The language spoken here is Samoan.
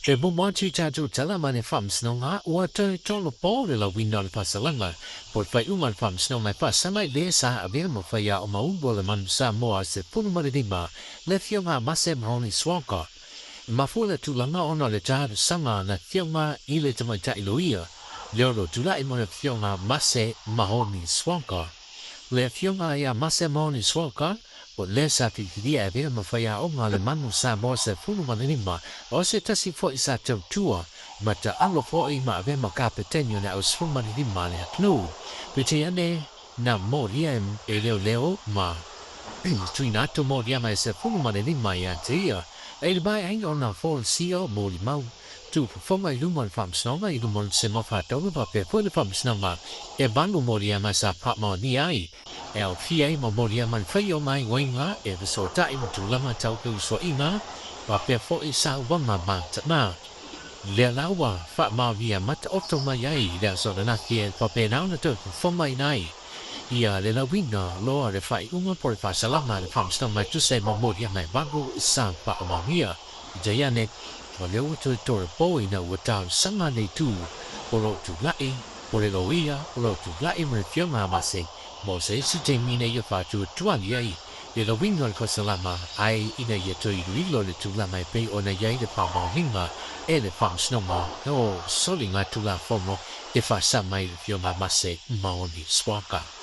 E momo atu i tatou tala ma le Faamasinoga ua toe tolopo le lauina o le faasalaga po o le faaiuga a le Faamasinoga e faasala i le sa avea ma faiaoga ulu o le Manu Samoa 15, le Afioga a Mase Mahoney Swalcott. E mafua le tulaga ona o le talosaga a le Afioga i le Tamaitai Loia Leolo Tulai mo le Afioga a Mase Mahoney Swalcott. Le Afioga ia Mase Mahoney Swalcott, o lea sa filifilia e avea ma faiaoga a le Manu Samoa 15, o se tasi foi sa tautua ma taalo foi ma avea ma kapeteni o le au 15 a le atunuu. Peitai ane, na molia e leoleo ma tuuina atu moliaga e 15 ia te ia, e i le vaeaiga o na folasia o molimau tuufofoga i luma o le Faamasinoga i luma o le sema faataua faapea foi le Faamasinoga e valu moliaga sa faamaonia ai e aofia ai ma moliaga le faia o gaoioiga e fesootai ma tulaga tau feusuaiga faapea foi sauaga matana. Lea la ua faamaonia mataoto mai ai i le aso ananafi e faapena ona toe fofogaina ai ia le lauina loa le faaiuga po o le faasalaga a le Faamasinoga e tusa ai ma moliaga e valu sa faamaonia. Peitai ane, o lea ua toe tolopo ina ua talosaga le itu o lo o tulai, po o le loia o lo o tulai ma le Afioga a Mase mo se isi taimi ina ia faatuatuali ai le lauina o le faasalaga ae ina ia toe iloilo le tulaga e pei ona i ai le faamaoniga e le Faamasinoga o Soligatulafono e faasa mai i le Afioga a Mase Maoni Swaka.